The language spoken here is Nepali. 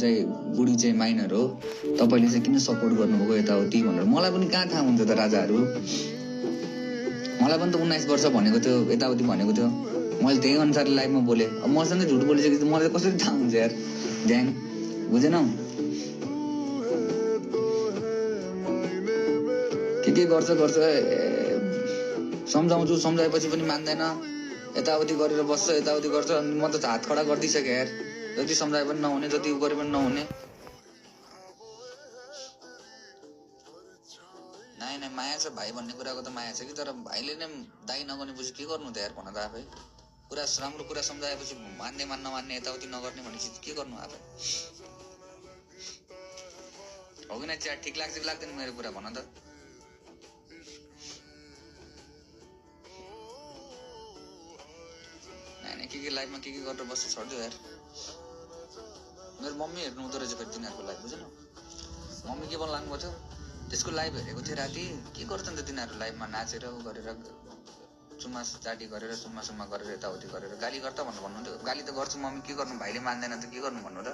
चाहिँ बुढी चाहिँ माइनर हो, तपाईँले चाहिँ किन सपोर्ट गर्नुभएको यताउति भनेर। मलाई पनि कहाँ थाहा हुन्छ त राजाहरू, मलाई पनि त 19 वर्ष भनेको थियो, यताउति भनेको थियो, मैले त्यही अनुसारले लाइफमा बोलेँ। अब मसँगै झुट बोलिसकेपछि मलाई कसरी थाहा हुन्छ यार, ध्यान बुझेनौ? के गर्छ सम्झाउँछु, सम्झाएपछि पनि मान्दैन, यताउति गरेर बस्छ, यताउति गर्छ। अनि म त हात खडा गरिदिइसकेँ यार, जति सम्झाए पनि नहुने, जति उ गरे पनि नहुने। नाइ माया छ भाइ भन्ने कुराको त माया छ कि, तर भाइले नै दाइ नगर्नेपछि के गर्नु त यार, भन त आफै। कुरा राम्रो कुरा सम्झाएपछि मान्ने नमान्ने यताउति नगर्ने भनेपछि के गर्नु आफै, हो कि न? चिया ठिक लाग्छ कि लाग्दैन मेरो कुरा, भन त? नाइ के लाइफमा के गरेर बस्छ, छोड्दियो यार। मेरो मम्मी हेर्नु हुँदो रहेछ फेरि तिनीहरूको लाइफ, बुझेन? मम्मी के बोल्नु लाग्नुभएको थियो, त्यसको लाइभ हेरेको थियो राति। के गर्छन् त तिनीहरू लाइभमा, नाचेर उ गरेर, चुम्मा चाटी गरेर, सुम्मा गरेर, यताउति गरेर गाली गर्छ भन्नुहुन्थ्यो। गाली त गर्छु मम्मी, के गर्नु, भाइले मान्दैन त के गर्नु भन्नु त?